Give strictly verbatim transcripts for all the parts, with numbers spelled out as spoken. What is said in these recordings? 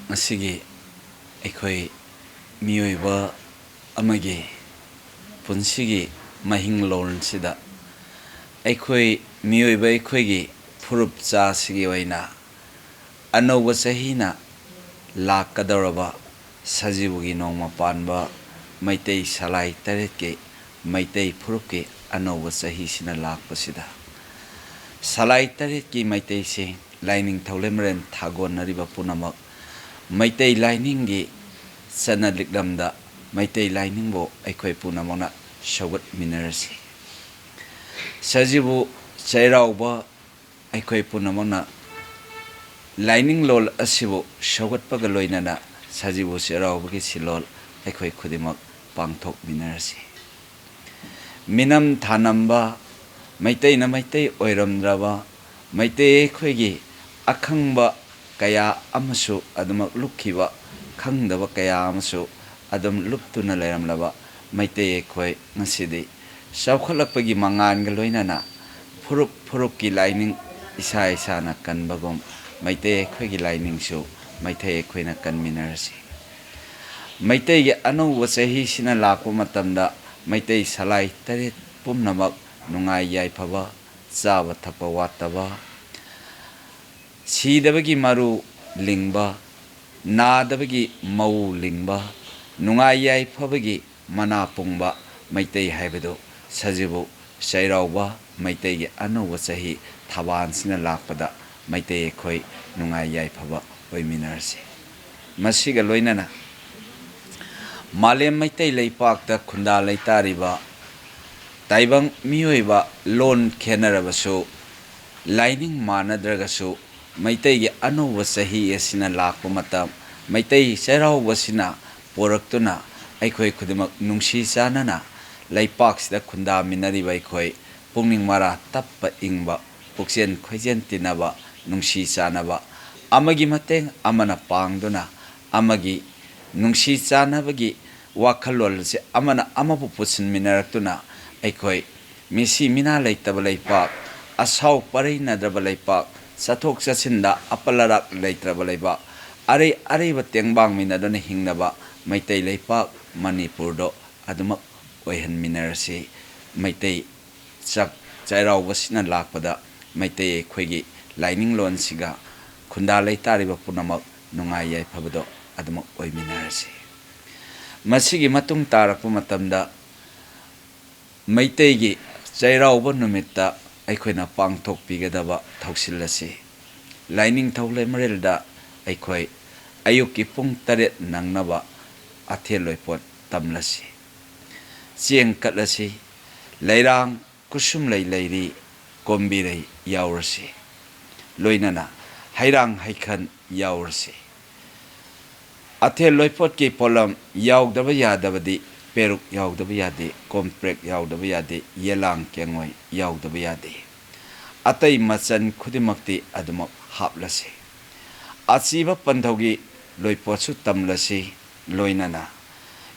ꯉꯁꯤꯒꯤ ꯑꯩꯈꯣꯏ ꯃꯤꯑꯣꯏꯕ ꯑꯃꯒꯤ ꯄꯨꯟꯁꯤꯒꯤ ꯃꯍꯤꯡꯂꯣꯟꯁꯤꯗ ꯑꯩꯈꯣꯏ ꯃꯤꯑꯣꯏꯕ ꯑꯩꯈꯣꯏꯒꯤ ꯐꯨꯔꯨꯞ ꯆꯥꯁꯤꯒꯤ ꯑꯣꯏꯅ ꯑꯅꯧꯕ ꯆꯍꯤꯅ ꯂꯥꯛꯀꯗꯧꯔꯕ ꯁꯖꯤꯕꯨꯒꯤ ꯅꯣꯡꯃ ꯄꯥꯟꯕ ꯃꯩꯇꯩ ꯁꯂꯥꯏ ꯇꯔꯦꯠꯀꯤ ꯃꯩꯇꯩ ꯐꯨꯔꯨꯞꯀꯤ ꯑꯅꯧꯕ ꯆꯍꯤꯁꯤꯅ ꯂꯥꯛꯄꯁꯤꯗ ꯁꯂꯥꯏ ꯇꯔꯦꯠꯀꯤ ꯃꯩꯇꯩꯁꯤꯡ, ꯂꯥꯏꯅꯤꯡꯊꯧ ꯂꯩꯃꯔꯦꯟ ꯊꯥꯒꯣꯟꯅꯔꯤꯕ ꯄꯨꯝꯅꯃꯛ, ꯃꯩꯇꯩ ꯂꯥꯏꯅꯤꯡꯒꯤ ꯆꯠꯅ ꯂꯤꯛꯂꯝꯗ ꯃꯩꯇꯩ ꯂꯥꯏꯅꯤꯡꯕꯨ ꯑꯩꯈꯣꯏ ꯄꯨꯝꯅꯃꯛꯅ ꯁꯧꯒꯠꯃꯤꯟꯅꯔꯁꯤ꯫ ꯁꯖꯤꯕꯨ ꯆꯩꯔꯥꯎꯕ ꯑꯩꯈꯣꯏ ꯄꯨꯝꯅꯃꯛꯅ ꯂꯥꯏꯅꯤꯡꯂꯣꯟ ꯑꯁꯤꯕꯨ ꯁꯧꯒꯠꯄꯒ ꯂꯣꯏꯅꯅ ꯁꯖꯤꯕꯨ ꯆꯩꯔꯥꯎꯕꯒꯤ ꯁꯤꯂꯣꯟ ꯑꯩꯈꯣꯏ ꯈꯨꯗꯤꯡꯃꯛ ꯄꯥꯡꯊꯣꯛꯃꯤꯟꯅꯔꯁꯤ꯫ ꯃꯤꯅꯝ ꯊꯥꯅꯝꯕ, ꯃꯩꯇꯩꯅ ꯃꯩꯇꯩ ꯑꯣꯏꯔꯝꯗ꯭ꯔꯕ, ꯃꯩꯇꯩ ꯑꯩꯈꯣꯏꯒꯤ ꯑꯈꯪꯕ ꯀꯌꯥ ꯑꯃꯁꯨ ꯑꯗꯨꯃꯛ ꯂꯨꯞꯈꯤꯕ, ꯈꯪꯗꯕ ꯀꯌꯥ ꯑꯃꯁꯨ ꯑꯗꯨꯝ ꯂꯨꯞꯇꯨꯅ ꯂꯩꯔꯝꯂꯕ ꯃꯩꯇꯩ ꯑꯩꯈꯣꯏ ꯉꯁꯤꯗꯤ ꯆꯥꯎꯈꯠꯂꯛꯄꯒꯤ ꯃꯉꯥꯜꯒ ꯂꯣꯏꯅꯅ ꯐꯨꯔꯨꯞ ꯐꯨꯔꯨꯞꯀꯤ ꯂꯥꯏꯅꯤꯡ ꯏꯁꯥ ꯏꯁꯥꯅ ꯀꯟꯕꯒꯨꯝ ꯃꯩꯇꯩ ꯑꯩꯈꯣꯏꯒꯤ ꯂꯥꯏꯅꯤꯡꯁꯨ ꯃꯩꯇꯩ ꯑꯩꯈꯣꯏꯅ ꯀꯟꯃꯤꯟꯅꯔꯁꯤ꯫ ꯃꯩꯇꯩꯒꯤ ꯑꯅꯧꯕ ꯆꯍꯤꯁꯤꯅ ꯂꯥꯛꯄ ꯃꯇꯝꯗ ꯃꯩꯇꯩ ꯁꯂꯥꯏ ꯇꯔꯦꯠ ꯄꯨꯝꯅꯃꯛ ꯅꯨꯡꯉꯥꯏ ꯌꯥꯏꯐꯕ, ꯆꯥꯕ ꯊꯛꯄ ꯋꯥꯠꯇꯕ, ꯁꯤꯗꯕꯒꯤ ꯃꯔꯨ ꯂꯤꯡꯕ, ꯅꯥꯗꯕꯒꯤ ꯃꯧ ꯂꯤꯡꯕ, ꯅꯨꯡꯉꯥꯏ ꯌꯥꯏꯐꯕꯒꯤ ꯃꯅꯥ ꯄꯨꯡꯕ ꯃꯩꯇꯩ ꯍꯥꯏꯕꯗꯨ ꯁꯖꯤꯕꯨ ꯆꯩꯔꯥꯎꯕ ꯃꯩꯇꯩꯒꯤ ꯑꯅꯧꯕ ꯆꯍꯤ ꯊꯕꯥꯟꯁꯤꯅ ꯂꯥꯛꯄꯗ ꯃꯩꯇꯩ ꯑꯩꯈꯣꯏ ꯅꯨꯡꯉꯥꯏ ꯌꯥꯏꯐꯕ ꯑꯣꯏꯃꯤꯟꯅꯔꯁꯤ꯫ ꯃꯁꯤꯒ ꯂꯣꯏꯅꯅ ꯃꯥꯂꯦꯝ ꯃꯩꯇꯩ ꯂꯩꯄꯥꯛꯇ ꯈꯨꯟꯗꯥ ꯂꯩꯇꯥꯔꯤꯕ ꯇꯥꯏꯕꯪ ꯃꯤꯑꯣꯏꯕ ꯂꯣꯟ ꯈꯦꯠꯅꯔꯕꯁꯨ, ꯂꯥꯏꯅꯤꯡ ꯃꯥꯟꯅꯗ꯭ꯔꯒꯁꯨ, ꯃꯩꯇꯩꯒꯤ ꯑꯅꯧꯕ ꯆꯍꯤ ꯑꯁꯤꯅ ꯂꯥꯛꯄ ꯃꯇꯝ, ꯃꯩꯇꯩ ꯆꯩꯔꯥꯎꯕꯁꯤꯅ ꯄꯣꯔꯛꯇꯨꯅ ꯑꯩꯈꯣꯏ ꯈꯨꯗꯤꯡꯃꯛ ꯅꯨꯡꯁꯤ ꯆꯥꯟꯅꯅ ꯂꯩꯄꯥꯛꯁꯤꯗ ꯈꯨꯟꯗꯥꯃꯤꯟꯅꯔꯤꯕ ꯑꯩꯈꯣꯏ ꯄꯨꯛꯅꯤꯡ ꯃꯔꯥ ꯇꯞꯄ ꯏꯪꯕ, ꯄꯨꯛꯆꯦꯟ ꯈꯣꯏꯖꯦꯟ ꯇꯤꯟꯅꯕ, ꯅꯨꯡꯁꯤ ꯆꯥꯟꯅꯕ, ꯑꯃꯒꯤ ꯃꯇꯦꯡ ꯑꯃꯅ ꯄꯥꯡꯗꯨꯅ ꯑꯃꯒꯤ ꯅꯨꯡꯁꯤ ꯆꯥꯟꯅꯕꯒꯤ ꯋꯥꯈꯜꯂꯣꯟ ꯑꯁꯤ ꯑꯃꯅ ꯑꯃꯕꯨ ꯄꯨꯁꯤꯟꯃꯤꯟꯅꯔꯛꯇꯨꯅ ꯑꯩꯈꯣꯏ ꯃꯤꯁꯤ ꯃꯤꯅꯥ ꯂꯩꯇꯕ ꯂꯩꯄꯥꯛ, ꯑꯁꯥꯎ ꯄꯔꯩꯅꯗ꯭ꯔꯕ ꯂꯩꯄꯥꯛ, ꯆꯠꯊꯣꯛ ꯆꯠꯁꯤꯟꯗ ꯑꯄꯜ ꯑꯔꯥꯛ ꯂꯩꯇ꯭ꯔꯕ ꯂꯩꯕꯥꯛ, ꯑꯔꯩ ꯑꯔꯩꯕ ꯇꯦꯡꯕꯥꯡꯃꯤꯟꯅꯗꯨꯅ ꯍꯤꯡꯅꯕ ꯃꯩꯇꯩ ꯂꯩꯄꯥꯛ ꯃꯅꯤꯄꯨꯔꯗꯣ ꯑꯗꯨꯃꯛ ꯑꯣꯏꯍꯟꯃꯤꯟꯅꯔꯁꯤ꯫ ꯃꯩꯇꯩ ꯆꯥꯛ ꯆꯩꯔꯥꯎꯕꯁꯤꯅ ꯂꯥꯛꯄꯗ ꯃꯩꯇꯩ ꯑꯩꯈꯣꯏꯒꯤ ꯂꯥꯏꯅꯤꯡꯂꯣꯟꯁꯤꯒ ꯈꯨꯟꯗꯥ ꯂꯩꯇꯥꯔꯤꯕ ꯄꯨꯝꯅꯃꯛ ꯅꯨꯡꯉꯥꯏ ꯌꯥꯏꯐꯕꯗꯣ ꯑꯗꯨꯃꯛ ꯑꯣꯏꯃꯤꯟꯅꯔꯁꯤ꯫ ꯃꯁꯤꯒꯤ ꯃꯇꯨꯡ ꯇꯥꯔꯛꯄ ꯃꯇꯝꯗ ꯃꯩꯇꯩꯒꯤ ꯆꯩꯔꯥꯎꯕ ꯅꯨꯃꯤꯠꯇ ꯑꯩꯈꯣꯏꯅ ꯄꯥꯡꯊꯣꯛꯄꯤꯒꯗꯕ ꯊꯧꯁꯤꯜ ꯑꯁꯤ ꯂꯥꯏꯅꯤꯡꯊꯧ ꯂꯩꯃꯔꯦꯜꯗ ꯑꯩꯈꯣꯏ ꯑꯌꯨꯛꯀꯤ ꯄꯨꯡ ꯇꯔꯦꯠ ꯅꯪꯅꯕ ꯑꯊꯦꯜ ꯂꯣꯏꯄꯣꯠ ꯇꯝꯂꯁꯤ, ꯆꯦꯡ ꯀꯠꯂꯁꯤ, ꯂꯩꯔꯥꯡ, ꯀꯨꯁꯨꯝꯂꯩ ꯂꯩꯔꯤ, ꯀꯣꯝꯕꯤꯔꯩ ꯌꯥꯎꯔꯁꯤ, ꯂꯣꯏꯅꯅ ꯍꯩꯔꯥꯡ ꯍꯩꯈꯟ ꯌꯥꯎꯔꯁꯤ꯫ ꯑꯊꯦꯜ ꯂꯣꯏꯄꯣꯠꯀꯤ ꯄꯣꯠꯂꯝ ꯌꯥꯎꯗꯕ ꯌꯥꯗꯕꯗꯤ ꯄꯦꯔꯨꯛ ꯌꯥꯎꯗꯕ ꯌꯥꯗꯦ, ꯀꯣꯝꯄ꯭ꯔꯦꯛ ꯌꯥꯎꯗꯕ ꯌꯥꯗꯦ, ꯌꯦꯂꯥꯡ ꯀꯦꯡꯉꯣꯏ ꯌꯥꯎꯗꯕ ꯌꯥꯗꯦ꯫ ꯑꯇꯩ ꯃꯆꯜ ꯈꯨꯗꯤꯡꯃꯛꯇꯤ ꯑꯗꯨꯃꯛ ꯍꯥꯞꯂꯁꯤ꯫ ꯑꯁꯤꯕ ꯄꯟꯊꯧꯒꯤ ꯂꯣꯏꯄꯣꯠꯁꯨ ꯇꯝꯂꯁꯤ, ꯂꯣꯏꯅꯅ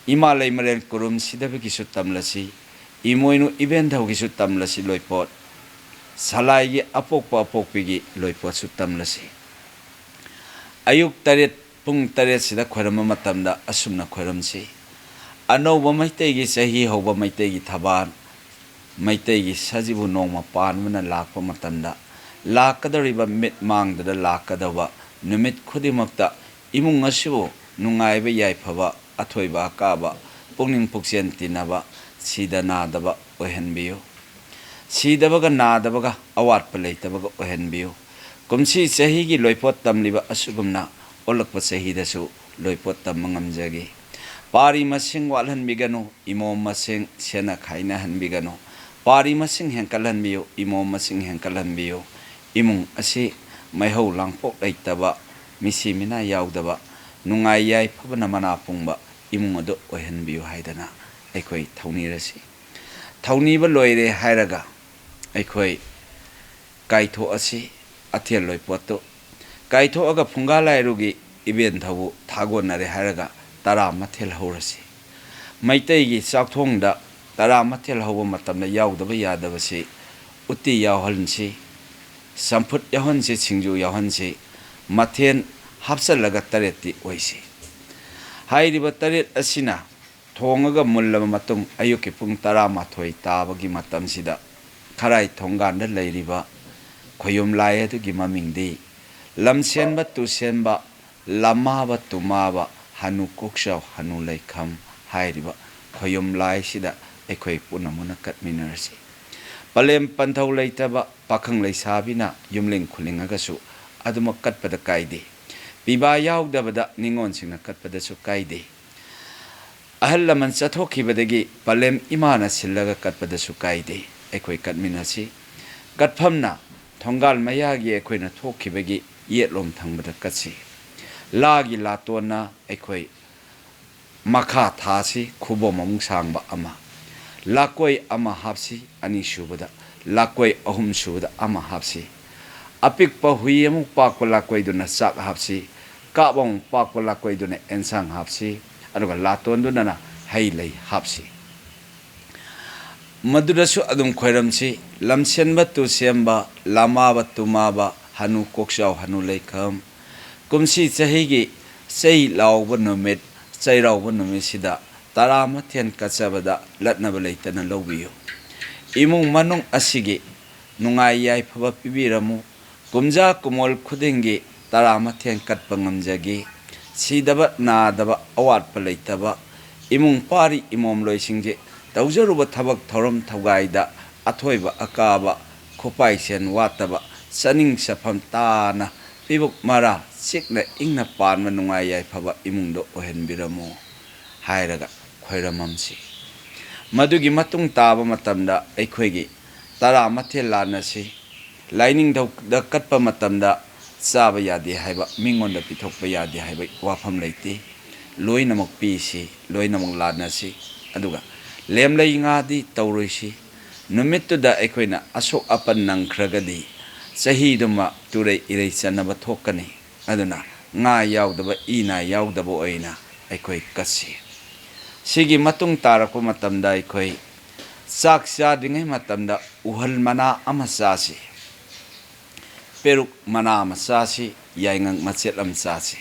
ꯏꯃꯥ ꯂꯩꯃꯔꯦꯜ ꯀꯨꯔꯨꯝ ꯁꯤꯗꯕꯒꯤꯁꯨ ꯇꯝꯂꯁꯤ, ꯏꯃꯣꯏꯅꯨ ꯏꯕꯦꯟꯊꯧꯒꯤꯁꯨ ꯇꯝꯂꯁꯤ ꯂꯣꯏꯄꯣꯠ, ꯁꯂꯥꯏꯒꯤ ꯑꯄꯣꯛꯄ ꯑꯄꯣꯛꯄꯤꯒꯤ ꯂꯣꯏꯄꯣꯠꯁꯨ ꯇꯝꯂꯁꯤ꯫ ꯑꯌꯨꯛ ꯇꯔꯦꯠ, ꯄꯨꯡ ꯇꯔꯦꯠꯁꯤꯗ ꯈꯣꯏꯔꯝꯕ ꯃꯇꯝꯗ ꯑꯁꯨꯝꯅ ꯈꯣꯏꯔꯝꯁꯤ꯫ ꯑꯅꯧꯕ ꯃꯩꯇꯩꯒꯤ ꯆꯍꯤ ꯍꯧꯕ ꯃꯩꯇꯩꯒꯤ ꯊꯕꯥꯜ, ꯃꯩꯇꯩꯒꯤ ꯁꯖꯤꯕꯨ ꯅꯣꯡꯃ ꯄꯥꯟꯕꯅ ꯂꯥꯛꯄ ꯃꯇꯝꯗ, ꯂꯥꯛꯀꯗꯧꯔꯤꯕ ꯃꯤꯠ ꯃꯥꯡꯗꯨꯗ ꯂꯥꯛꯀꯗꯧꯕ ꯅꯨꯃꯤꯠ ꯈꯨꯗꯤꯡꯃꯛꯇ ꯏꯃꯨꯡ ꯑꯁꯤꯕꯨ ꯅꯨꯡꯉꯥꯏꯕ ꯌꯥꯏꯐꯕ, ꯑꯊꯣꯏꯕ ꯑꯀꯥꯕ, ꯄꯨꯛꯅꯤꯡ ꯄꯨꯛꯆꯦꯜ ꯇꯤꯟꯅꯕ, ꯁꯤꯗ ꯅꯥꯗꯕ ꯑꯣꯏꯍꯟꯕꯤꯌꯨ꯫ ꯁꯤꯗꯕꯒ ꯅꯥꯗꯕꯒ ꯑꯋꯥꯠꯄ ꯂꯩꯇꯕꯒ ꯑꯣꯏꯍꯟꯕꯤꯌꯨ꯫ ꯀꯨꯝꯁꯤ ꯆꯍꯤꯒꯤ ꯂꯣꯏꯄꯣꯠ ꯇꯝꯂꯤꯕ ꯑꯁꯤꯒꯨꯝꯅ ꯑꯣꯜꯂꯛꯄ ꯆꯍꯤꯗꯁꯨ ꯂꯣꯏꯄꯣꯠ ꯇꯝꯕ ꯉꯝꯖꯒꯦ꯫ ꯄꯥꯔꯤ ꯃꯁꯤꯡ ꯋꯥꯠꯍꯟꯕꯤꯒꯅꯨ, ꯏꯃꯣꯝ ꯃꯁꯤꯡ ꯁꯦꯟꯅ ꯈꯥꯏꯅꯍꯟꯕꯤꯒꯅꯨ꯫ ꯄꯥꯔꯤ ꯃꯁꯤꯡ ꯍꯦꯟꯀꯠꯍꯟꯕꯤꯌꯨ, ꯏꯃꯣꯝ ꯃꯁꯤꯡ ꯍꯦꯟꯀꯠꯍꯟꯕꯤꯌꯨ꯫ ꯏꯃꯨꯡ ꯑꯁꯤ ꯃꯩꯍꯧ ꯂꯥꯡꯄꯣꯛ ꯂꯩꯇꯕ, ꯃꯤꯁꯤ ꯃꯤꯅꯥ ꯌꯥꯎꯗꯕ, ꯅꯨꯡꯉꯥꯏ ꯌꯥꯏꯐꯕꯅ ꯃꯅꯥ ꯄꯨꯡꯕ ꯏꯃꯨꯡ ꯑꯗꯨ ꯑꯣꯏꯍꯟꯕꯤꯌꯨ ꯍꯥꯏꯗꯅ ꯑꯩꯈꯣꯏ ꯊꯧꯅꯤꯔꯁꯤ꯫ ꯊꯧꯅꯤꯕ ꯂꯣꯏꯔꯦ ꯍꯥꯏꯔꯒ ꯑꯩꯈꯣꯏ ꯀꯥꯏꯊꯣꯛꯑꯁꯤ ꯑꯊꯦꯜ ꯂꯣꯏꯄꯣꯠꯇꯨ꯫ ꯀꯥꯏꯊꯣꯛꯑꯒ ꯐꯨꯡꯒꯥ ꯂꯥꯏꯔꯨꯒꯤ ꯏꯕꯦꯟ ꯊꯧꯕꯨ ꯊꯥꯒꯣꯟꯅꯔꯦ ꯍꯥꯏꯔꯒ ꯇꯔꯥ ꯃꯊꯦꯜ ꯍꯧꯔꯁꯤ꯫ ꯃꯩꯇꯩꯒꯤ ꯆꯥꯛꯊꯣꯡꯗ ꯇꯔꯥ ꯃꯊꯦꯜ ꯍꯧꯕ ꯃꯇꯝꯗ ꯌꯥꯎꯗꯕ ꯌꯥꯗꯕꯁꯤ ꯎꯇꯤ ꯌꯥꯎꯍꯟꯁꯤ, ꯆꯝꯐꯨꯠ ꯌꯥꯎꯍꯟꯁꯤ, ꯁꯤꯡꯖꯨ ꯌꯥꯎꯍꯟꯁꯤ꯫ ꯃꯊꯦꯜ ꯍꯥꯞꯆꯜꯂꯒ ꯇꯔꯦꯠꯇꯤ ꯑꯣꯏꯁꯤ꯫ ꯍꯥꯏꯔꯤꯕ ꯇꯔꯦꯠ ꯑꯁꯤꯅ ꯊꯣꯡꯉꯒ ꯃꯨꯜꯂꯕ ꯃꯇꯨꯡ, ꯑꯌꯨꯛꯀꯤ ꯄꯨꯡ ꯇꯔꯥꯃꯥꯊꯣꯏ ꯇꯥꯕꯒꯤ ꯃꯇꯝꯁꯤꯗ ꯈꯔꯥꯏ ꯊꯣꯡꯒꯥꯟꯗ ꯂꯩꯔꯤꯕ ꯈꯣꯌꯨꯝ ꯂꯥꯏ ꯑꯗꯨꯒꯤ ꯃꯃꯤꯡꯗꯤ ꯂꯝꯁꯦꯟꯕ ꯇꯨꯁꯦꯟꯕ, ꯂꯃꯥꯕ ꯇꯨꯃꯥꯕ, ꯍꯅꯨ ꯀꯣꯛꯆꯥꯎ ꯍꯅꯨ ꯂꯩꯈꯝ ꯍꯥꯏꯔꯤꯕ ꯈꯣꯌꯨꯝ ꯂꯥꯏꯁꯤꯗ ꯑꯩꯈꯣꯏ ꯄꯨꯟꯅ ꯃꯨꯟꯅ ꯀꯠꯃꯤꯟꯅꯔꯁꯤ꯫ ꯄꯂꯦꯝ ꯄꯟꯊꯧ ꯂꯩꯇꯕ ꯄꯥꯈꯪ ꯂꯩꯁꯥꯕꯤꯅ ꯌꯨꯝꯂꯤꯡ ꯈꯨꯂꯤꯡꯉꯒꯁꯨ ꯑꯗꯨꯃꯛ ꯀꯠꯄꯗ ꯀꯥꯏꯗꯦ꯫ ꯄꯤꯕꯥ ꯌꯥꯎꯗꯕꯗ ꯅꯤꯉꯣꯜꯁꯤꯡꯅ ꯀꯠꯄꯗꯁꯨ ꯀꯥꯏꯗꯦ꯫ ꯑꯍꯜ ꯂꯃꯟ ꯆꯠꯊꯣꯛꯈꯤꯕꯗꯒꯤ ꯄꯂꯦꯝ ꯏꯃꯥꯅ ꯁꯤꯜꯂꯒ ꯀꯠꯄꯗꯁꯨ ꯀꯥꯏꯗꯦ꯫ ꯑꯩꯈꯣꯏ ꯀꯠꯃꯤꯟꯅꯁꯤ꯫ ꯀꯠꯐꯝꯅ ꯊꯣꯡꯒꯥꯜ ꯃꯌꯥꯒꯤ ꯑꯩꯈꯣꯏꯅ ꯊꯣꯛꯈꯤꯕꯒꯤ ꯌꯦꯠꯂꯣꯝ ꯊꯪꯕꯗ ꯀꯠꯁꯤ꯫ ꯂꯥꯒꯤ ꯂꯥꯇꯣꯟꯅ ꯑꯩꯈꯣꯏ ꯃꯈꯥ ꯊꯥꯁꯤ, ꯈꯨꯕꯣꯝ ꯑꯃꯨꯛ ꯁꯥꯡꯕ ꯑꯃ꯫ ꯂꯥꯀꯣꯏ ꯑꯃ ꯍꯥꯞꯁꯤ, ꯑꯅꯤꯁꯨꯕꯗ꯫ ꯂꯥꯀꯣꯏ ꯑꯍꯨꯝꯁꯨꯕꯗ ꯑꯃ ꯍꯥꯞꯁꯤ꯫ ꯑꯄꯤꯛꯄ ꯍꯨꯏ ꯑꯃꯨꯛ ꯄꯥꯛꯄ ꯂꯥꯀꯣꯏꯗꯨꯅ ꯆꯥꯛ ꯍꯥꯞꯁꯤ꯫ ꯀꯥꯞ ꯑꯃꯨꯛ ꯄꯥꯛꯄ ꯂꯥꯀꯣꯏꯗꯨꯅ ꯑꯦꯟꯁꯥꯡ ꯍꯥꯞꯁꯤ꯫ ꯑꯗꯨꯒ ꯂꯥꯇꯣꯟꯗꯨꯅ ꯍꯩ ꯂꯩ ꯍꯥꯞꯁꯤ꯫ ꯃꯗꯨꯗꯁꯨ ꯑꯗꯨꯝ ꯈꯣꯏꯔꯝꯁꯤ꯫ ꯂꯝꯁꯦꯟꯕ ꯇꯨꯁꯦꯝꯕ, ꯂꯥꯃꯥꯕ ꯇꯨꯃꯥꯕ, ꯍꯅꯨ ꯀꯣꯛꯆꯥꯎ ꯍꯅꯨ ꯂꯩꯈꯝ꯫ ꯀꯨꯝꯁꯤ ꯆꯍꯤꯒꯤ ꯆꯩ ꯂꯥꯎꯕ ꯅꯨꯃꯤꯠ, ꯆꯩꯔꯥꯎꯕ ꯅꯨꯃꯤꯠꯁꯤꯗ ꯇꯔꯥ ꯃꯊꯦꯜ ꯀꯠꯆꯕꯗ ꯂꯠꯅꯕ ꯂꯩꯇꯅ ꯂꯧꯕꯤꯌꯨ꯫ ꯏꯃꯨꯡ ꯃꯅꯨꯡ ꯑꯁꯤꯒꯤ ꯅꯨꯡꯉꯥꯏ ꯌꯥꯏꯐꯕ ꯄꯤꯕꯤꯔꯝꯃꯨ꯫ ꯀꯨꯝꯖꯥ ꯀꯨꯝꯑꯣꯜ ꯈꯨꯗꯤꯡꯒꯤ ꯇꯔꯥ ꯃꯊꯦꯜ ꯀꯠꯄ ꯉꯝꯖꯒꯦ꯫ ꯁꯤꯗꯕ ꯅꯥꯗꯕ ꯑꯋꯥꯠꯄ ꯂꯩꯇꯕ, ꯏꯃꯨꯡ ꯄꯥꯔꯤ ꯏꯃꯣꯝꯂꯣꯏꯁꯤꯡꯁꯦ ꯇꯧꯖꯔꯨꯕ ꯊꯕꯛ ꯊꯧꯔꯝ ꯊꯧꯒꯥꯏꯗ ꯑꯊꯣꯏꯕ ꯑꯀꯥꯕ, ꯈꯨꯄꯥꯏ ꯁꯦꯟ ꯋꯥꯠꯇꯕ, ꯆꯥꯅꯤꯡ ꯆꯐꯝ ꯇꯥꯅ, ꯄꯤꯕꯨꯛ ꯃꯔꯥ ꯆꯤꯛꯅ ꯏꯪꯅ ꯄꯥꯟꯕ ꯅꯨꯡꯉꯥꯏ ꯌꯥꯏꯐꯕ ꯏꯃꯨꯡꯗ ꯑꯣꯏꯍꯟꯕꯤꯔꯝꯃꯨ ꯍꯥꯏꯔꯒ ꯈꯣꯏꯔꯝꯃꯝꯁꯤ꯫ ꯃꯗꯨꯒꯤ ꯃꯇꯨꯡ ꯇꯥꯕ ꯃꯇꯝꯗ ꯑꯩꯈꯣꯏꯒꯤ ꯇꯔꯥ ꯃꯊꯦꯜ ꯂꯥꯟꯅꯁꯤ꯫ ꯂꯥꯏꯅꯤꯡꯊꯧꯗ ꯀꯠꯄ ꯃꯇꯝꯗ ꯆꯥꯕ ꯌꯥꯗꯦ ꯍꯥꯏꯕ, ꯃꯤꯉꯣꯟꯗ ꯄꯤꯊꯣꯛꯄ ꯌꯥꯗꯦ ꯍꯥꯏꯕ ꯋꯥꯐꯝ ꯂꯩꯇꯦ꯫ ꯂꯣꯏꯅꯃꯛ ꯄꯤꯁꯤ, ꯂꯣꯏꯅꯃꯛ ꯂꯥꯟꯅꯁꯤ꯫ ꯑꯗꯨꯒ ꯂꯦꯝꯂꯩ ꯉꯥꯗꯤ ꯇꯧꯔꯣꯏꯁꯤ꯫ ꯅꯨꯃꯤꯠꯇꯨꯗ ꯑꯩꯈꯣꯏꯅ ꯑꯁꯣꯛ ꯑꯄꯟ ꯅꯪꯈ꯭ꯔꯒꯗꯤ ꯆꯍꯤꯗꯨꯃ ꯇꯨꯔꯩ ꯏꯔꯩ ꯆꯟꯅꯕ ꯊꯣꯛꯀꯅꯤ꯫ ꯑꯗꯨꯅ ꯉꯥ ꯌꯥꯎꯗꯕ, ꯏ ꯅꯥ ꯌꯥꯎꯗꯕ ꯑꯣꯏꯅ ꯑꯩꯈꯣꯏ ꯀꯠꯁꯤ꯫ ꯁꯤꯒꯤ ꯃꯇꯨꯡ ꯇꯥꯔꯛꯄ ꯃꯇꯝꯗ ꯑꯩꯈꯣꯏ ꯆꯥꯛ ꯆꯥꯗ꯭ꯔꯤꯉꯩ ꯃꯇꯝꯗ ꯎꯍꯜ ꯃꯅꯥ ꯑꯃ ꯆꯥꯁꯤ, ꯄꯦꯔꯨꯛ ꯃꯅꯥ ꯑꯃ ꯆꯥꯁꯤ, ꯌꯥꯏꯉꯪ ꯃꯆꯦꯠ ꯑꯃ ꯆꯥꯁꯤ꯫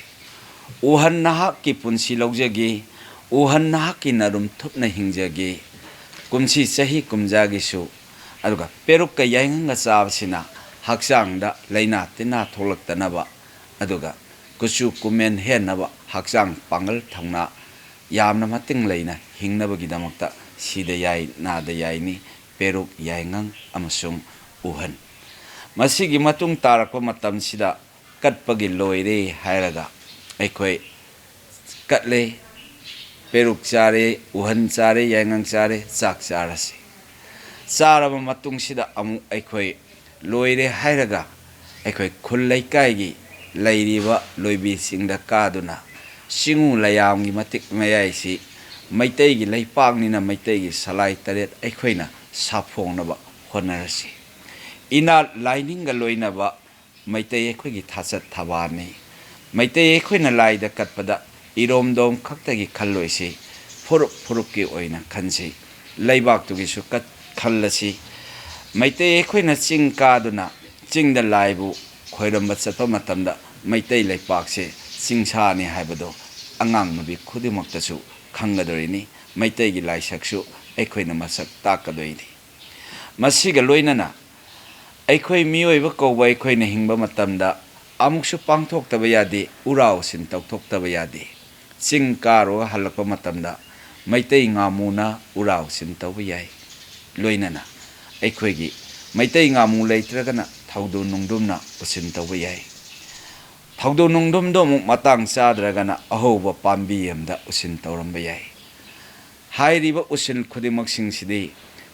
ꯎꯍꯟ ꯅꯍꯥꯛꯀꯤ ꯄꯨꯟꯁꯤ ꯂꯧꯖꯒꯦ, ꯎꯍꯟ ꯅꯍꯥꯛꯀꯤ ꯅꯔꯨꯝ ꯊꯨꯞꯅ ꯍꯤꯡꯖꯒꯦ, ꯀꯨꯝꯁꯤ ꯆꯍꯤ ꯀꯨꯝꯖꯥꯒꯤꯁꯨ, ꯑꯗꯨꯒ ꯄꯦꯔꯨꯛꯀ ꯌꯥꯏꯉꯪꯒ ꯆꯥꯕꯁꯤꯅ ꯍꯛꯆꯥꯡꯗ ꯂꯥꯏꯅꯥ ꯇꯤꯟꯅꯥ ꯊꯣꯛꯂꯛꯇꯅꯕ, ꯑꯗꯨꯒ ꯀꯨꯆꯨ ꯀꯨꯃꯦꯟ ꯍꯦꯟꯅꯕ, ꯍꯛꯆꯥꯡ ꯄꯥꯡꯒꯜ ꯊꯧꯅꯥ ꯌꯥꯝꯅ ꯃꯇꯤꯡ ꯂꯩꯅ ꯍꯤꯡꯅꯕꯒꯤꯗꯃꯛꯇ ꯁꯤꯗ ꯌꯥꯏ, ꯅꯥꯗ ꯌꯥꯏꯅꯤ, ꯄꯦꯔꯨꯛ, ꯌꯥꯏꯉꯪ ꯑꯃꯁꯨꯡ ꯎꯍꯟ꯫ ꯃꯁꯤꯒꯤ ꯃꯇꯨꯡ ꯇꯥꯔꯛꯄ ꯃꯇꯝꯁꯤꯗ ꯀꯠꯄꯒꯤ ꯂꯣꯏꯔꯦ ꯍꯥꯏꯔꯒ ꯑꯩꯈꯣꯏ ꯀꯠꯂꯦ, ꯄꯦꯔꯨꯛ ꯆꯥꯔꯦ, ꯎꯍꯟ ꯆꯥꯔꯦ, ꯌꯥꯏꯉꯪ ꯆꯥꯔꯦ, ꯆꯥꯛ ꯆꯥꯔꯁꯤ꯫ ꯆꯥꯔꯕ ꯃꯇꯨꯡꯁꯤꯗ ꯑꯃꯨꯛ ꯑꯩꯈꯣꯏ ꯂꯣꯏꯔꯦ ꯍꯥꯏꯔꯒ ꯑꯩꯈꯣꯏ ꯈꯨꯜ ꯂꯩꯀꯥꯏꯒꯤ ꯂꯩꯔꯤꯕ ꯂꯣꯏꯕꯤꯁꯤꯡꯗ ꯀꯥꯗꯨꯅ ꯆꯤꯡꯉꯨ ꯂꯩꯌꯥꯝꯒꯤ ꯃꯇꯤꯛ ꯃꯌꯥꯏꯁꯤ ꯃꯩꯇꯩꯒꯤ ꯂꯩꯄꯥꯛꯅꯤꯅ ꯃꯩꯇꯩꯒꯤ ꯁꯂꯥꯏ ꯇꯔꯦꯠ ꯑꯩꯈꯣꯏꯅ ꯁꯥꯐꯣꯡꯅꯕ ꯍꯣꯠꯅꯔꯁꯤ꯫ ꯏꯅꯥꯠ ꯂꯥꯏꯅꯤꯡꯒ ꯂꯣꯏꯅꯕ ꯃꯩꯇꯩ ꯑꯩꯈꯣꯏꯒꯤ ꯊꯥꯆꯠ ꯊꯕꯥꯅꯤ꯫ ꯃꯩꯇꯩ ꯑꯩꯈꯣꯏꯅ ꯂꯥꯏꯗ ꯀꯠꯄꯗ ꯏꯔꯣꯝꯗꯣꯝ ꯈꯛꯇꯒꯤ ꯈꯜꯂꯣꯏꯁꯤ, ꯐꯨꯔꯨꯞ ꯐꯨꯔꯨꯞꯀꯤ ꯑꯣꯏꯅ ꯈꯟꯁꯤ, ꯂꯩꯕꯥꯛꯇꯨꯒꯤꯁꯨ ꯀꯠ-, ꯈꯜꯂꯁꯤ꯫ ꯃꯩꯇꯩ ꯑꯩꯈꯣꯏꯅ ꯆꯤꯡ ꯀꯥꯗꯨꯅ ꯆꯤꯡꯗ ꯂꯥꯏꯕꯨ ꯈꯣꯏꯔꯝꯕ ꯆꯠꯄ ꯃꯇꯝꯗ ꯃꯩꯇꯩ ꯂꯩꯄꯥꯛꯁꯦ ꯆꯤꯡꯁꯥꯅꯤ ꯍꯥꯏꯕꯗꯣ ꯑꯉꯥꯡ ꯅꯨꯕꯤ ꯈꯨꯗꯤꯡꯃꯛꯇꯁꯨ ꯈꯪꯒꯗꯣꯔꯤꯅꯤ꯫ ꯃꯩꯇꯩꯒꯤ ꯂꯥꯏꯁꯛꯁꯨ ꯑꯩꯈꯣꯏꯅ ꯃꯁꯛ ꯇꯥꯛꯀꯗꯣꯏꯅꯤ꯫ ꯃꯁꯤꯒ ꯂꯣꯏꯅꯅ ꯑꯩꯈꯣꯏ ꯃꯤꯑꯣꯏꯕ ꯀꯧꯕ ꯑꯩꯈꯣꯏꯅ ꯍꯤꯡꯕ ꯃꯇꯝꯗ ꯑꯃꯨꯛꯁꯨ ꯄꯥꯡꯊꯣꯛꯇꯕ ꯌꯥꯗꯦ, ꯎꯔꯥ ꯎꯁꯤꯟ ꯇꯧꯊꯣꯛꯇꯕ ꯌꯥꯗꯦ꯫ ꯆꯤꯡ ꯀꯥꯔꯨꯔꯒ ꯍꯜꯂꯛꯄ ꯃꯇꯝꯗ ꯃꯩꯇꯩ ꯉꯥꯃꯨꯅ ꯎꯔꯥ ꯎꯁꯤꯟ ꯇꯧꯕ ꯌꯥꯏ꯫ ꯂꯣꯏꯅꯅ ꯑꯩꯈꯣꯏꯒꯤ ꯃꯩꯇꯩ ꯉꯥꯃꯨ ꯂꯩꯇ꯭ꯔꯒꯅ ꯊꯧꯗꯣ ꯅꯨꯡꯗꯨꯝꯅ ꯎꯁꯤꯟ ꯇꯧꯕ ꯌꯥꯏ꯫ ꯊꯧꯗꯣ ꯅꯨꯡꯗꯨꯝꯗꯣ ꯑꯃꯨꯛ ꯃꯇꯥꯡ ꯆꯥꯗ꯭ꯔꯒꯅ ꯑꯍꯧꯕ ꯄꯥꯝꯕꯤ ꯑꯃꯗ ꯎꯁꯤꯟ ꯇꯧꯔꯝꯕ ꯌꯥꯏ꯫ ꯍꯥꯏꯔꯤꯕ ꯎꯁꯤꯟ ꯈꯨꯗꯤꯡꯃꯛꯁꯤꯡꯁꯤꯗꯤ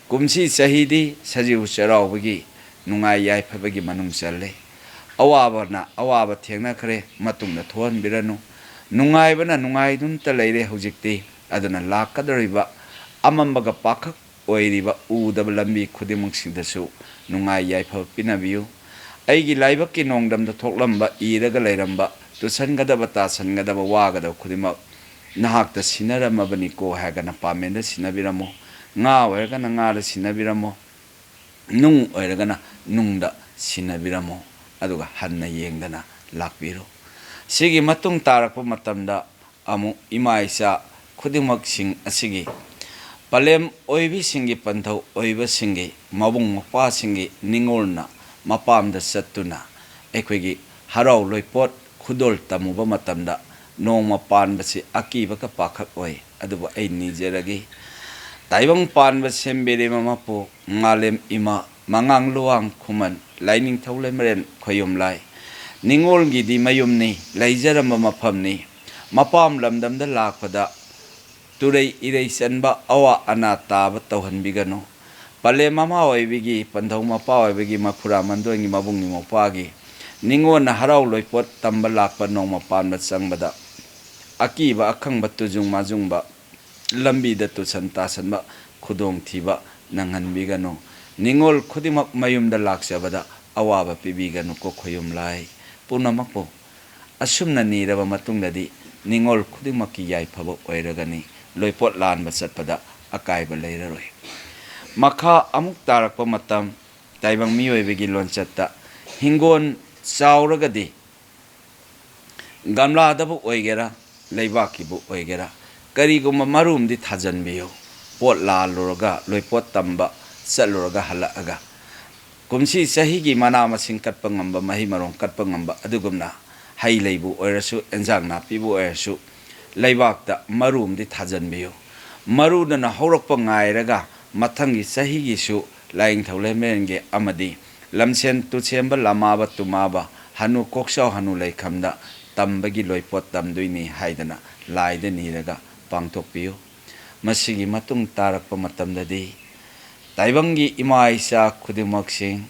ꯀꯨꯝꯁꯤ ꯆꯍꯤꯗꯤ ꯁꯖꯤꯕꯨ ꯆꯩꯔꯥꯎꯕꯒꯤ ꯅꯨꯡꯉꯥꯏ ꯌꯥꯏꯐꯕꯒꯤ ꯃꯅꯨꯡ ꯆꯜꯂꯤ꯫ ꯑꯋꯥꯕꯅ ꯑꯋꯥꯕ ꯊꯦꯡꯅꯈ꯭ꯔꯦ, ꯃꯇꯨꯡꯗ ꯊꯣꯛꯍꯟꯕꯤꯔꯅꯨ꯫ ꯅꯨꯡꯉꯥꯏꯕꯅ ꯅꯨꯡꯉꯥꯏꯗꯨꯅꯇ ꯂꯩꯔꯦ ꯍꯧꯖꯤꯛꯇꯤ꯫ ꯑꯗꯨꯅ ꯂꯥꯛꯀꯗꯧꯔꯤꯕ ꯑꯃꯝꯕꯒ ꯄꯥꯈꯛ ꯑꯣꯏꯔꯤꯕ ꯎꯗꯕ ꯂꯝꯕꯤ ꯈꯨꯗꯤꯡꯃꯛꯁꯤꯡꯗꯁꯨ ꯅꯨꯡꯉꯥꯏ ꯌꯥꯏꯐꯕ ꯄꯤꯅꯕꯤꯌꯨ꯫ ꯑꯩꯒꯤ ꯂꯥꯏꯕꯛꯀꯤ ꯅꯣꯡꯗꯝꯗ ꯊꯣꯛꯂꯝꯕ, ꯏꯔꯒ ꯂꯩꯔꯝꯕ, ꯇꯨꯁꯟꯒꯗꯕ, ꯇꯥꯁꯟꯒꯗꯕ, ꯋꯥꯒꯗꯕ ꯈꯨꯗꯤꯡꯃꯛ ꯅꯍꯥꯛꯇ ꯁꯤꯟꯅꯔꯝꯃꯕꯅꯤꯀꯣ ꯍꯥꯏꯔꯒꯅ ꯄꯥꯃꯦꯟꯗ ꯁꯤꯟꯅꯕꯤꯔꯝꯃꯣ, ꯉꯥ ꯑꯣꯏꯔꯒꯅ ꯉꯥꯗ ꯁꯤꯟꯅꯕꯤꯔꯝꯃꯣ, ꯅꯨꯡ ꯑꯣꯏꯔꯒꯅ ꯅꯨꯡꯗ ꯁꯤꯟꯅꯕꯤꯔꯝꯃꯣ꯫ ꯑꯗꯨꯒ ꯍꯟꯅ ꯌꯦꯡꯗꯅ ꯂꯥꯛꯄꯤꯔꯣ꯫ ꯁꯤꯒꯤ ꯃꯇꯨꯡ ꯇꯥꯔꯛꯄ ꯃꯇꯝꯗ ꯑꯃꯨꯛ ꯏꯃꯥ ꯏꯆꯥ ꯈꯨꯗꯤꯡꯃꯛꯁꯤꯡ ꯑꯁꯤꯒꯤ ꯄꯂꯦꯝ ꯑꯣꯏꯕꯤꯁꯤꯡꯒꯤ, ꯄꯟꯊꯧ ꯑꯣꯏꯕꯁꯤꯡꯒꯤ, ꯃꯕꯨꯡ ꯃꯧꯄ꯭ꯋꯥꯁꯤꯡꯒꯤ ꯅꯤꯡꯉꯣꯜꯅ ꯃꯄꯥꯝꯗ ꯆꯠꯇꯨꯅ ꯑꯩꯈꯣꯏꯒꯤ ꯍꯔꯥꯎ ꯂꯣꯏꯄꯣꯠ ꯈꯨꯗꯣꯜ ꯇꯝꯃꯨꯕ ꯃꯇꯝꯗ ꯅꯣꯡꯃ ꯄꯥꯟꯕꯁꯤ ꯑꯀꯤꯕꯒ ꯄꯥꯈꯛ ꯑꯣꯏ꯫ ꯑꯗꯨꯕꯨ ꯑꯩ ꯅꯤꯖꯔꯒꯦ, ꯇꯥꯏꯕꯪ ꯄꯥꯟꯕ ꯁꯦꯝꯕꯤꯔꯤꯕ ꯃꯄꯨ ꯃꯥꯂꯦꯝ ꯏꯃꯥ, ꯃꯉꯥꯡ ꯂꯨꯋꯥꯡ ꯈꯨꯃꯟ, ꯂꯥꯏꯅꯤꯡꯊꯧ ꯂꯩꯃꯔꯦꯟ ꯈꯣꯌꯨꯝ ꯂꯥꯏ, ꯅꯤꯡꯉꯣꯜꯒꯤꯗꯤ ꯃꯌꯨꯝꯅꯤ, ꯂꯩꯖꯔꯝꯕ ꯃꯐꯝꯅꯤ꯫ ꯃꯄꯥꯝ ꯂꯝꯗꯝꯗ ꯂꯥꯛꯄꯗ ꯇꯨꯔꯩ ꯏꯔꯩ ꯆꯟꯕ, ꯑꯋꯥ ꯑꯅꯥ ꯇꯥꯕ ꯇꯧꯍꯟꯕꯤꯒꯅꯨ꯫ ꯄꯂꯦꯝ ꯃꯃꯥ ꯑꯣꯏꯕꯤꯒꯤ, ꯄꯟꯊꯧ ꯃꯄꯥ ꯑꯣꯏꯕꯤꯒꯤ, ꯃꯈꯨꯔꯥ ꯃꯟꯗꯣꯟꯒꯤ, ꯃꯕꯨꯡꯒꯤ ꯃꯧꯄ꯭ꯋꯥꯒꯤ ꯅꯤꯡꯉꯣꯜꯅ ꯍꯔꯥꯎ ꯂꯣꯏꯄꯣꯠ ꯇꯝꯕ ꯂꯥꯛꯄ ꯅꯣꯡꯃ ꯄꯥꯟꯕ ꯆꯪꯕꯗ ꯑꯀꯤꯕ ꯑꯈꯪꯕ ꯇꯨꯖꯨꯡ ꯃꯥꯖꯨꯡꯕ, ꯂꯝꯕꯤꯗ ꯇꯨꯁꯟ ꯇꯥꯁꯟꯕ, ꯈꯨꯗꯣꯡꯊꯤꯕ ꯅꯪꯍꯟꯕꯤꯒꯅꯨ꯫ ꯅꯤꯡꯉꯣꯜ ꯈꯨꯗꯤꯡꯃꯛ ꯃꯌꯨꯝꯗ ꯂꯥꯛꯆꯕꯗ ꯑꯋꯥꯕ ꯄꯤꯕꯤꯒꯅꯨꯀꯣ ꯈꯣꯌꯨꯝ ꯂꯥꯏ꯫ ꯄꯨꯝꯅꯃꯛꯄꯨ ꯑꯁꯨꯝꯅ ꯅꯤꯔꯕ ꯃꯇꯨꯡꯗꯗꯤ ꯅꯤꯡꯉꯣꯜ ꯈꯨꯗꯤꯡꯃꯛꯀꯤ ꯌꯥꯏꯐꯕ ꯑꯣꯏꯔꯒꯅꯤ꯫ ꯂꯣꯏꯄꯣꯠ ꯂꯥꯟꯕ ꯆꯠꯄꯗ ꯑꯀꯥꯏꯕ ꯂꯩꯔꯔꯣꯏ꯫ ꯃꯈꯥ ꯑꯃꯨꯛ ꯇꯥꯔꯛꯄ ꯃꯇꯝ, ꯇꯥꯏꯕꯪ ꯃꯤꯑꯣꯏꯕꯒꯤ ꯂꯣꯟꯆꯠꯇ ꯍꯤꯡꯒꯣꯜ ꯆꯥꯎꯔꯒꯗꯤ ꯒꯝꯂꯥꯗꯕꯨ ꯑꯣꯏꯒꯦꯔꯥ, ꯂꯩꯕꯥꯛꯀꯤꯕꯨ ꯑꯣꯏꯒꯦꯔꯥ, ꯀꯔꯤꯒꯨꯝꯕ ꯃꯔꯨ ꯑꯃꯗꯤ ꯊꯥꯖꯤꯟꯕꯤꯌꯨ꯫ ꯄꯣꯠ ꯂꯥꯜꯂꯨꯔꯒ, ꯂꯣꯏꯄꯣꯠ ꯇꯝꯕ ꯆꯠꯂꯨꯔꯒ ꯍꯜꯂꯛꯑꯒ, ꯀꯨꯝꯁꯤ ꯆꯍꯤꯒꯤ ꯃꯅꯥ ꯃꯁꯤꯡ ꯀꯠꯄ ꯉꯝꯕ, ꯃꯍꯩ ꯃꯔꯣꯡ ꯀꯠꯄ ꯉꯝꯕ, ꯑꯗꯨꯒꯨꯝꯅ ꯍꯩ ꯂꯩꯕꯨ ꯑꯣꯏꯔꯁꯨ, ꯑꯦꯟꯖꯥꯡ ꯅꯥꯄꯤꯕꯨ ꯑꯣꯏꯔꯁꯨ, ꯂꯩꯕꯥꯛꯇ ꯃꯔꯨ ꯑꯃꯗꯤ ꯊꯥꯖꯤꯟꯕꯤꯌꯨ꯫ ꯃꯔꯨꯗꯨꯅ ꯍꯧꯔꯛꯄ ꯉꯥꯏꯔꯒ ꯃꯊꯪꯒꯤ ꯆꯍꯤꯒꯤꯁꯨ ꯂꯥꯏꯅꯤꯡꯊꯧ ꯂꯩꯃꯔꯦꯟꯒꯤ ꯑꯃꯗꯤ ꯂꯝꯁꯦꯟ ꯇꯨꯁꯦꯝꯕ, ꯂꯃꯥꯕ ꯇꯨꯃꯥꯕ, ꯍꯅꯨ ꯀꯣꯛꯆꯥꯎ ꯍꯅꯨ ꯂꯩꯈꯝꯗ ꯇꯝꯕꯒꯤ ꯂꯣꯏꯄꯣꯠ ꯇꯝꯗꯣꯏꯅꯤ ꯍꯥꯏꯗꯅ ꯂꯥꯏꯗ ꯅꯤꯔꯒ ꯄꯥꯡꯊꯣꯛꯄꯤꯌꯨ꯫ ꯃꯁꯤꯒꯤ ꯃꯇꯨꯡ ꯇꯥꯔꯛꯄ ꯃꯇꯝꯗꯗꯤ ꯇꯥꯏꯕꯪꯒꯤ ꯏꯃꯥ ꯏꯆꯥ ꯈꯨꯗꯤꯡꯃꯛꯁꯤꯡ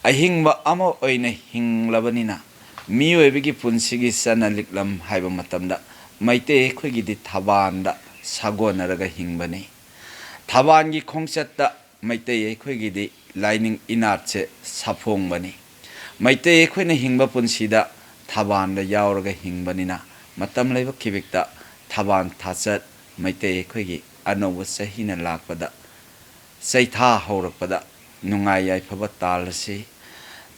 ꯑꯍꯤꯡꯕ ꯑꯃ ꯑꯣꯏꯅ ꯍꯤꯡꯂꯕꯅꯤꯅ, ꯃꯤꯑꯣꯏꯕꯒꯤ ꯄꯨꯟꯁꯤꯒꯤ ꯆꯠꯅ ꯂꯤꯛꯂꯝ ꯍꯥꯏꯕ ꯃꯇꯝꯗ ꯃꯩꯇꯩ ꯑꯩꯈꯣꯏꯒꯤꯗꯤ ꯊꯕꯥꯟꯗ ꯁꯥꯒꯣꯟꯅꯔꯒ ꯍꯤꯡꯕꯅꯤ꯫ ꯊꯕꯥꯟꯒꯤ ꯈꯣꯡꯆꯠꯇ ꯃꯩꯇꯩ ꯑꯩꯈꯣꯏꯒꯤꯗꯤ ꯂꯥꯏꯅꯤꯡ ꯏꯅꯥꯠꯁꯦ ꯁꯥꯐꯣꯡꯕꯅꯤ꯫ ꯃꯩꯇꯩ ꯑꯩꯈꯣꯏꯅ ꯍꯤꯡꯕ ꯄꯨꯟꯁꯤꯗ ꯊꯕꯥꯟꯗ ꯌꯥꯎꯔꯒ ꯍꯤꯡꯕꯅꯤꯅ, ꯃꯇꯝ ꯂꯩꯕ ꯈꯤꯕꯤꯛꯇ ꯊꯕꯥꯟ ꯊꯥꯆꯠ, ꯃꯩꯇꯩ ꯑꯩꯈꯣꯏꯒꯤ ꯑꯅꯧꯕ ꯆꯍꯤꯅ ꯂꯥꯛꯄꯗ, ꯆꯩꯊꯥ ꯍꯧꯔꯛꯄꯗ ꯅꯨꯡꯉꯥꯏ ꯌꯥꯏꯐꯕ ꯇꯥꯜꯂꯁꯤ꯫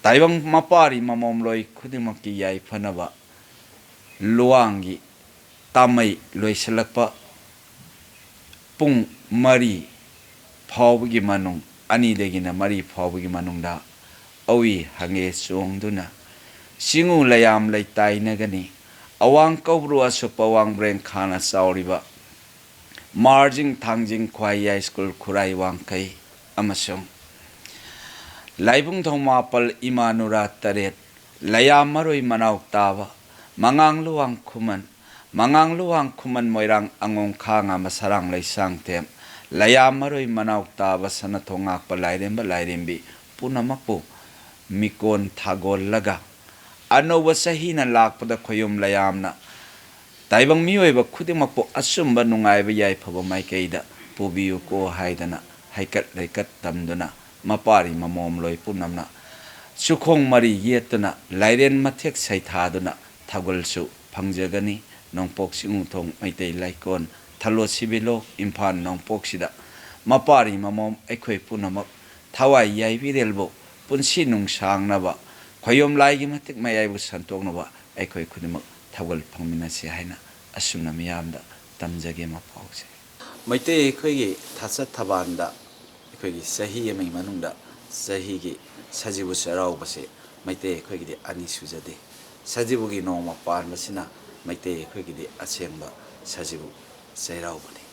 ꯇꯥꯏꯕꯪ ꯃꯄꯥꯔꯤ ꯃꯃꯣꯝꯂꯣꯏ ꯈꯨꯗꯤꯡꯃꯛꯀꯤ ꯌꯥꯏꯐꯅꯕ ꯂꯨꯋꯥꯡꯒꯤ ꯇꯥꯃꯩ ꯂꯣꯏꯁꯤꯜꯂꯛꯄ ꯄꯨꯡ ꯃꯔꯤ ꯐꯥꯎꯕꯒꯤ ꯃꯅꯨꯡ, ꯑꯅꯤꯗꯒꯤꯅ ꯃꯔꯤ ꯐꯥꯎꯕꯒꯤ ꯃꯅꯨꯡꯗ ꯑꯋꯤ ꯍꯪꯉꯦ ꯆꯣꯡꯗꯨꯅ ꯆꯤꯡꯉꯨ ꯂꯩꯌꯥꯝ ꯂꯩꯇꯥꯏꯅꯒꯅꯤ꯫ ꯑꯋꯥꯡ ꯀꯧꯕ꯭ꯔꯨ ꯑꯁꯨꯞꯄ ꯋꯥꯡꯕ꯭ꯔꯦꯡ ꯈꯥꯅ ꯆꯥꯎꯔꯤꯕ ꯃꯥꯔꯖꯤꯡ ꯊꯥꯡꯖꯤꯡ ꯈ꯭ꯋꯥꯏꯌꯥꯏ ꯁ꯭ꯀꯨꯜ ꯈꯨꯔꯥꯏ ꯋꯥꯡꯈꯩ ꯑꯃꯁꯨꯡ ꯂꯥꯏꯕꯨꯡ ꯊꯧꯃꯥꯄꯜ ꯏꯃꯥ ꯅꯨꯔꯥ ꯇꯔꯦꯠ, ꯂꯩꯌꯥꯝ ꯃꯔꯣꯏ ꯃꯅꯥꯎ ꯇꯥꯕ, ꯃꯉꯥꯡ ꯂꯨꯋꯥꯡ ꯈꯨꯃꯟ, ꯃꯉꯥꯡ ꯂꯨꯋꯥꯡ ꯈꯨꯃꯟ ꯃꯣꯏꯔꯥꯡ ꯑꯉꯣꯝ ꯈꯥꯉꯥ ꯃꯁꯥꯔꯥꯡ ꯂꯩꯁꯥꯡꯊꯦꯝ, ꯂꯩꯌꯥꯝ ꯃꯔꯣꯏ ꯃꯅꯥꯎ ꯇꯥꯕ ꯁꯅꯥꯊꯣꯡ ꯉꯥꯛꯄ ꯂꯥꯏꯔꯦꯝꯕ ꯂꯥꯏꯔꯦꯝꯕꯤ ꯄꯨꯝꯅꯃꯛꯄꯨ ꯃꯤꯀꯣꯟ ꯊꯥꯒꯣꯜꯂꯒ ꯑꯅꯧꯕ ꯆꯍꯤꯅ ꯂꯥꯛꯄꯗ ꯈꯣꯌꯨꯝ ꯂꯩꯌꯥꯝꯅ ꯇꯥꯏꯕꯪ ꯃꯤꯑꯣꯏꯕ ꯈꯨꯗꯤꯡꯃꯛꯄꯨ ꯑꯆꯨꯝꯕ ꯅꯨꯡꯉꯥꯏꯕ ꯌꯥꯏꯐꯕ ꯃꯥꯏꯀꯩꯗ ꯄꯨꯕꯤꯌꯨꯀꯣ ꯍꯥꯏꯗꯅ ꯍꯩꯀꯠ ꯂꯩꯀꯠ ꯇꯝꯗꯨꯅ ꯃꯄꯥꯔꯤ ꯃꯃꯣꯝꯂꯣꯏ ꯄꯨꯝꯅꯃꯛꯅ ꯆꯨꯈꯣꯡ ꯃꯔꯤ ꯌꯦꯠꯇꯨꯅ ꯂꯥꯏꯔꯦꯟ ꯃꯊꯦꯛ ꯁꯩꯊꯥꯗꯨꯅ ꯊꯧꯒꯜꯁꯨ ꯐꯪꯖꯒꯅꯤ꯫ ꯅꯣꯡꯄꯣꯛ ꯆꯤꯡꯊꯣꯡ ꯃꯩꯇꯩ ꯂꯩꯀꯣꯜ ꯊꯂꯣ ꯁꯤꯕꯤꯂꯣꯛ ꯏꯝꯐꯥꯜ ꯅꯣꯡꯄꯣꯛꯁꯤꯗ ꯃꯄꯥꯔꯤ ꯃꯃꯣꯝ ꯑꯩꯈꯣꯏ ꯄꯨꯝꯅꯃꯛ ꯊꯋꯥꯏ ꯌꯥꯏꯕꯤꯔꯦꯜꯕꯨ ꯄꯨꯟꯁꯤ ꯅꯨꯡꯁꯥꯡꯅꯕ, ꯈꯣꯌꯣꯝ ꯂꯥꯏꯒꯤ ꯃꯇꯤꯛ ꯃꯌꯥꯏꯕꯨ ꯁꯟꯇꯣꯛꯅꯕ ꯑꯩꯈꯣꯏ ꯈꯨꯗꯤꯡꯃꯛ ꯊꯧꯒꯜ ꯐꯪꯃꯤꯟꯅꯁꯤ ꯍꯥꯏꯅ ꯑꯁꯨꯝꯅ ꯃꯤꯌꯥꯝꯗ ꯇꯝꯖꯒꯦ ꯃꯄꯥꯎꯁꯦ꯫ ꯃꯩꯇꯩ ꯑꯩꯈꯣꯏꯒꯤ ꯊꯥꯆꯠ ꯊꯕꯥꯟꯗ ꯑꯩꯈꯣꯏꯒꯤ ꯆꯍꯤ ꯑꯃꯒꯤ ꯃꯅꯨꯡꯗ ꯆꯍꯤꯒꯤ ꯁꯖꯤꯕꯨ ꯆꯩꯔꯥꯎꯕꯁꯦ ꯃꯩꯇꯩ ꯑꯩꯈꯣꯏꯒꯤꯗꯤ ꯑꯅꯤ ꯁꯨꯖꯗꯦ꯫ ꯁꯖꯤꯕꯨꯒꯤ ꯅꯣꯡꯃ ꯄꯥꯟꯕꯁꯤꯅ ꯃꯩꯇꯩ ꯑꯩꯈꯣꯏꯒꯤꯗꯤ ꯑꯁꯦꯡꯕ ꯁꯖꯤꯕꯨ ꯆꯩꯔꯥꯎꯕꯅꯤ꯫